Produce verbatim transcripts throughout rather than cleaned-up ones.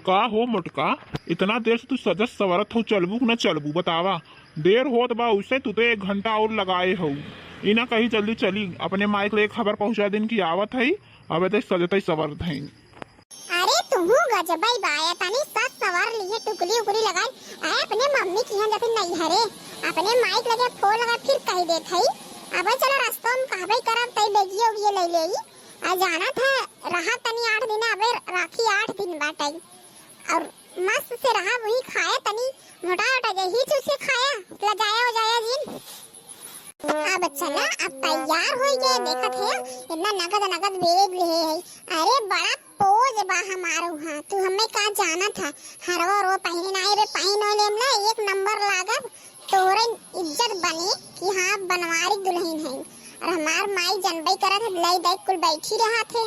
का हो मोटका, इतना देर से तू सजत सवरत हो, चलबू कि न चलबू, बतावा। देर होत बा, उसे तू तो एक घंटा और लगाए हो। ई ना कही जल्दी चली, अपने माई के लिए खबर पहुंचा दिन कि आवत है, अबे तो सजत ही सवरत है। अरे तुहू गजबई बा, तनी सज सवर लिए, टुकली उकली लगाई, आए अपने मम्मी की यहाँ जैसे नैहरे, अपने माई के लगे फोन लगा, फिर कह देत है। अब चलो रस्तों में कहबे करब, तई बेगियो उगियो ले लेई। आ जाना था, रहा तनी आठ दिन, अबे राखी आठ दिन बाटे। और मस्त से रहा, वही खाया तनी, मोटा मोटा जे ही चूस के खाया, लजाया उजाया जिन। अब चला, अब तैयार हो गए, देखत है, इतना नगद नगद बेग ले है। अरे बड़ा पोज बा हमार उहाँ, तू हमें का जाना था, हरवा रो पहने ना रे, पहन हो लेम ना, एक नंबर लागब। तोहरे इज्जत बने कि हाँ, बनवारी दुल्हन है। और हमार माई जनबई करत है, लाई दाई कुल बैठी रहत है,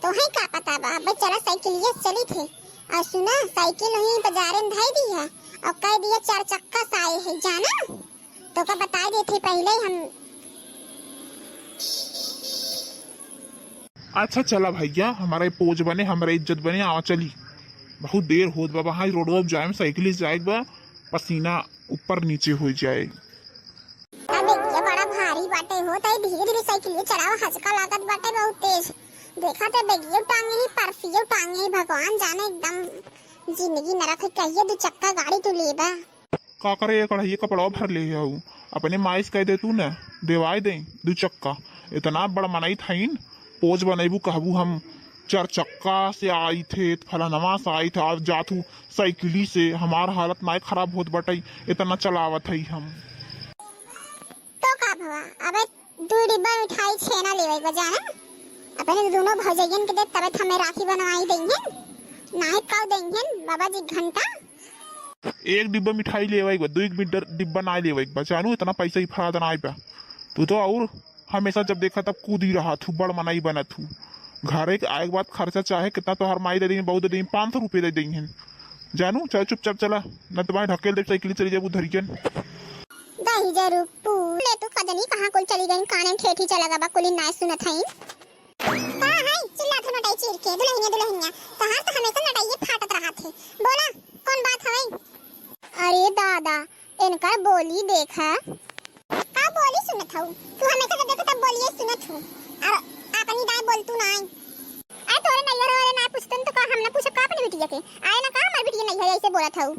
तोहे का पता बा। अबे चला, साइकिलिया से चली थे। और सुना, साइकिल वहीं बाजारे में धई दी है और कह दिया चार चक्का से आए है, जाना? तो का बताई देत ही पहले ही हम। अच्छा चला भैया, हमारा ये पोज बने, हमारा इज्जत बने, आवा चली। बहुत देर होत बा, वहाँ रोडवा पे जाए में साइकिल से जाए के बा, पसीना ऊपर नीचे हो जाए। अबे ये बड़ा भारी बाटे हो, तई धीरे धीरे साइकिल चलावा, हचका लागत बाटे बहुत तेज। देखा तो बेगियो टांगे ही, पर्सियो टांगे ही, भगवान जाने एकदम जिंदगी नरक है। कहिए दो चक्का गाड़ी तू लेबा? का करे, ये कढ़ैया कपड़वा भर ले हऊ, अपने माई से कह दे तू न, देवाई दे दू चक्का। इतना बड़ मनई थईन, पोज बनैबू, कहबू हम चार चक्का से आई थे, फलानवा से आई थे, आज जात हूँ साइकिली से। हमार हालत नाय खराब होत बटई, इतना चलावत हई हम। तो का भवा, अबे दू डिब्बा मिठाई छेना लेवे के बा, जाना? अपने दोनों भौजैयन के दे, तबे तो हमें राखी बनवाई देंगे, नाहे कब देंगे बाबा जी घंटा। एक डिब्बा मिठाई लेवे के बा, दू एक डिब्बा ना लेवे के बा, जानू, इतना पैसा ही फराद ना बा। तू तो और हमेशा जब देखा तब कूदी रहा थू, बड़ मनई बनत हू। घरे के आए के बाद खर्चा चाहे कितना तोहार माई दे देंगे, बहुत दे देंगे, पाँच सौ रुपये दे देंगे। जानू, चल चुपचाप चला, न तो भाई ढकेल दे साइकिल, चली जाबू धरियन। दही जरूर पू ले तू, कजनी कहाँ कुल चली गई, काने ठेठी चला गबा, कुली नाय सुनत हई। का है चिल्लात हो नटाई चीर के, दुल्हनिया, दुल्हनिया, तोहार तो हमेशा नटाइए फाटत रहत है। बोला, कौन बात हवे? अरे दादा, इनकर बोली देखा। का बोली सुनत हऊ? तू हमेशा जब देखो तब बोलिए सुनत हूँ। और अपनी दाई बोल तू नाई। अरे तोरे नैहर वाले ना पूछतन तो का हम ना पूछब का अपनी बिटिया के? आए ना का हमार बिटिया नैहर ऐसे बोलत हऊ?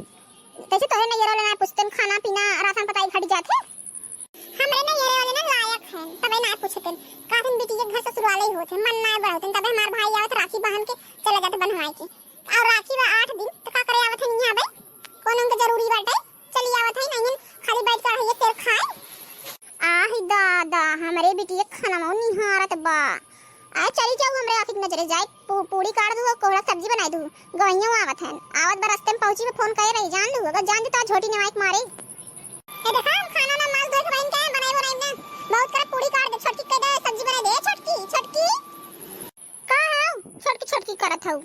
कैसे तोरे नैहर वाले ना पूछतन, खाना पीना राशन पताई घट जात है? हमरे नैहरे वाले ना लायक हैं, तबे ना पूछतन। काफिन बिटिया के घर ससुराले ही होत है, मन ना बढ़ावतन, तबे हमार भाई आवत राखी बांध के चला जात बन्हवाए के। और राखी बा आठ दिन, तो का करे आवत है यहाँ बे? कौन उनके जरूरी बाटे? चली आवत है, नहीं खाली बैठ के रहिए, शेर खाए। आही दादा, हमरे बिटिया खाना निहारत बा। आ चली जाऊ हमरे आँखी के नजरे, जाए पू-, पूड़ी काट दू, कोहड़ा सब्जी बनाई दू। गवैया आवत हन, आवत बा रस्ते में पहुँची में फोन करे रही, जान लू, अगर जान दे तो झोटी नेवाई के मारे। ए देखा, हम खाना ना माल धोए के बहिन के बनाई बनाई ना, बहुत करे पूड़ी काट दे, छोटकी कह दे सब्जी बनाई दे, छोटकी, छोटकी। का हऊ? छोटकी छोटकी करत हऊ।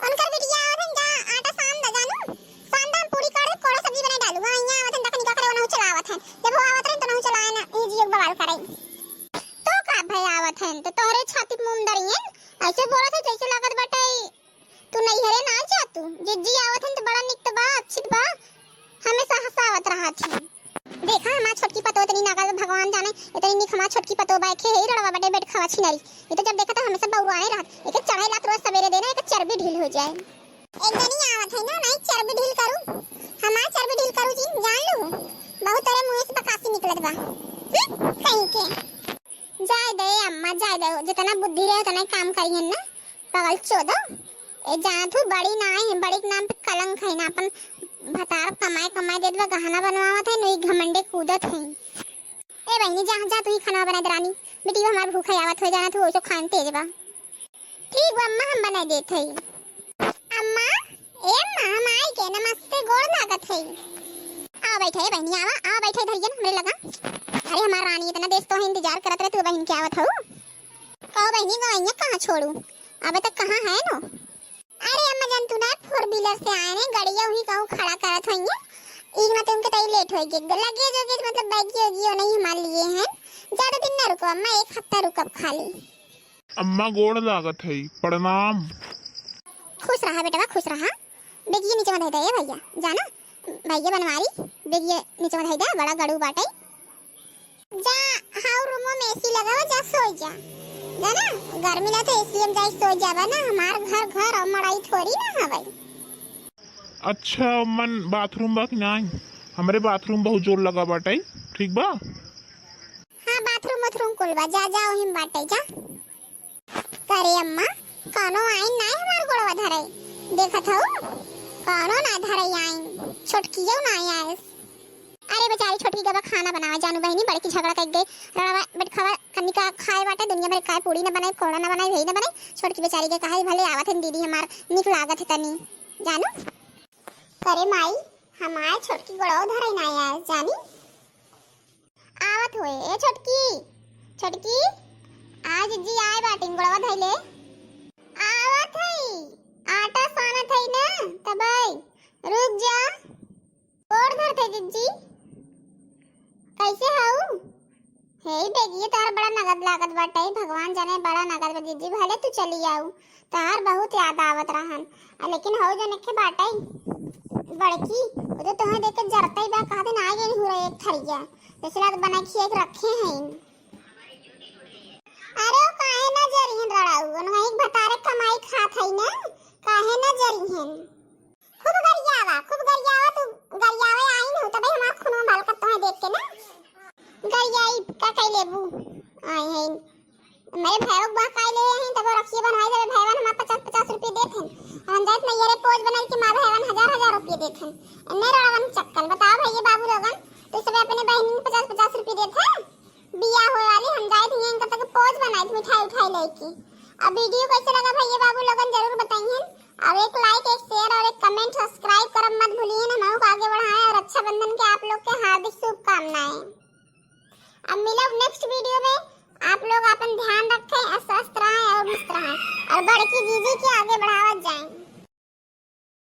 उनकर बिटिया आवत हन, जा आटा सान द जानू। सान द, हम पूरी कर कोड़ा सब्जी बनाई डालू। हाँ, यहाँ आवत हन, तखनी का करे, ओनहु चलावत हन। जब वो आवत रहन, तो ओनहु चलाए ना, ये जियो बवाल करे। तो का भय आवत हन, तो तोहरे छाती पे मुंह दरियन। ऐसे बोलत है, जैसे लागत बाटे तू नैहरे ना जा तू। जिज्जी आवत हन, तो बड़ा निक तो बा, अच्छी बा। हमेशा हंसावत रहत ही। देखा हमार छोटकी पतो इतनी नागल बा, भगवान जाने इतनी निक हमार छोटकी पतो बा, एके ही रड़वा बटे बेड खावा छिनरी। ये तो जब देखा तो हमेशा बउराने रहत, एके चढ़ाई लात रोज सवेरे देना, एके चर्बी ढील हो जाए। एक जनी आवत है ना, नहीं चर्बी ढील करू, हमार चर्बी ढील करू जी, जान लू, बहुत तेरे मुंह से बकासी निकलत बा। हम्म, कहीं के। जाए दे अम्मा, जाए दे, जितना बुद्धि रहे उतना ही काम करिहन ना। पागल चोदो, ए जाना तू बड़ी ना है, बड़ी के नाम पे कलंक है ना, अपन भतार कमाए कमाए देत बा, गहना बनवावत है, नोई घमंडे कूदत है। ए बहिनी, जा, जा तू ही खाना बना दे रानी, बेटी हमार भूख है, आवत हो जाना तू, ओसो खान तेज बा। ठीक बा अम्मा, हम बना देत है। अम्मा, ए अम्मा, हम आई के, नमस्ते, गोड़ लागत है। आ बैठे बहिनी, आवा, आ बैठे धरियन हमरे लगा। अरे हमार रानी, इतना देर तो है इंतजार करत रहे, तू बहिन के आवत हऊ। कहो बहिनी, गवैया कहाँ छोड़ू? अबे तक कहाँ है नो? अरे अम्मा जान, तू ना four wheeler से आए ने, गड़िया हुई कहूँ खड़ा करत होइए। एक ना तुमके तई लेट होई गए। लगे जो कि मतलब बैगी वैगी नहीं हमार लिए हैं। ज्यादा दिन ना रुको अम्मा, एक हफ्ता रुकब खाली। अम्मा गोड़ लागत है, प्रणाम। खुश रहा बेटवा, खुश रहा। बेगिए नीचे में धइ दे ए भइया, जाना भइया बनवारी, बेगिए नीचे में धइ दे, बड़ा गड़ू बाटे। जा, हाउ रूमो में एसी लगा बा, जा सोइ जा। जाना, गर्मी ला तो एसी में जाई सोइ जाबा ना, हमार घर घर और मड़ई थोड़ी ना हवे। अच्छा, मन बाथरूम बा कि नाई? हमरे बाथरूम बहुत जोर लगा बाटे, ठीक बा? हाँ, बाथरूम उथरूम कुल बा, जा, जा, ओहिम बाटे, जा। करे अम्मा, कौनो आइन नाई हमार गोड़वा धरे, देखत हऊ, कौनो ना धरे आइन, छोटकियो ना आइस। अरे बेचारी छोटकी गबा खाना बनावे, जानू बहिनी, बड़की झगड़ा कइ गई, रड़वा बैठवा कनिका खाए बाटे, दुनिया भर काय पूड़ी न बनाई, कोड़ा न बनाई, वही न बनाई। छोटकी बेचारी के कहे भले आवत है दीदी हमार, निक लागत है तनी, जानू। करे माई, हमार छोटकी गोड़वा धरे ना आइस, जानी। आवत होए, ए छोटकी, छोटकी, आज जी आए बाटिन, गोड़वा धइले। आवत हई, आटा सानत हई ना, तबई, रुक जा। गोड़ धरत हई जिज्जी, कैसे हऊ? हे बेगिए, तोहर बड़ा नगद लागत बाटे, भगवान जाने बड़ा नगद बा जिज्जी, भले तू चली आऊ, तोहार बहुत याद आवत रहन। आ, लेकिन हऊ जने के बाटे बड़की, वो तो तोहे देख के जरते ही बा, कहा दिन आ गई हूँ रे एक थरिया, जैसे रात बना खिया के रखे हैं। अरे, वो काहे ना जरिहन रड़ाऊ, उनका एक भतारे कमाई खात है ना, काहे ना जरिहन। खूब गरियावा, खूब गरियावा, तू गरियावे आइन हो, तबे हमार खूनवा भलकत तोहे देख के ना। गरियाई का कइ लेबू? आई है, मेरे भैया के बहकाई ले हैं, तब रखिए बनवाई देवे, भैया हमार पचास पचास रुपये देत हैं। हम जाइत नहीं, ये रे पोज बनाई कि मार भैया हजार हजार रुपये देत हैं। इन्ने रड़वन चक्कल, बताओ भैया बाबू लोगन, तो सब अपने बहन में पचास पचास रुपये देत हैं। बिया होए वाली हम जाइत हैं, इनका तक पोज बनाई, मिठाई उठाई लेके। अब वीडियो कैसे लगा भैया बाबू लोगन, जरूर बताइए। अब एक like, एक share और एक comment, subscribe करब मत भूलिए, हमहू को आगे बढ़ाएं। और रक्षाबंधन के आप लोग के हार्दिक शुभकामनाएं। अब मिलब next वीडियो में। आप लोग अपन ध्यान रखें और स्वस्थ रहें और मस्त रहें। और बड़की जीजी के आगे बढ़ावा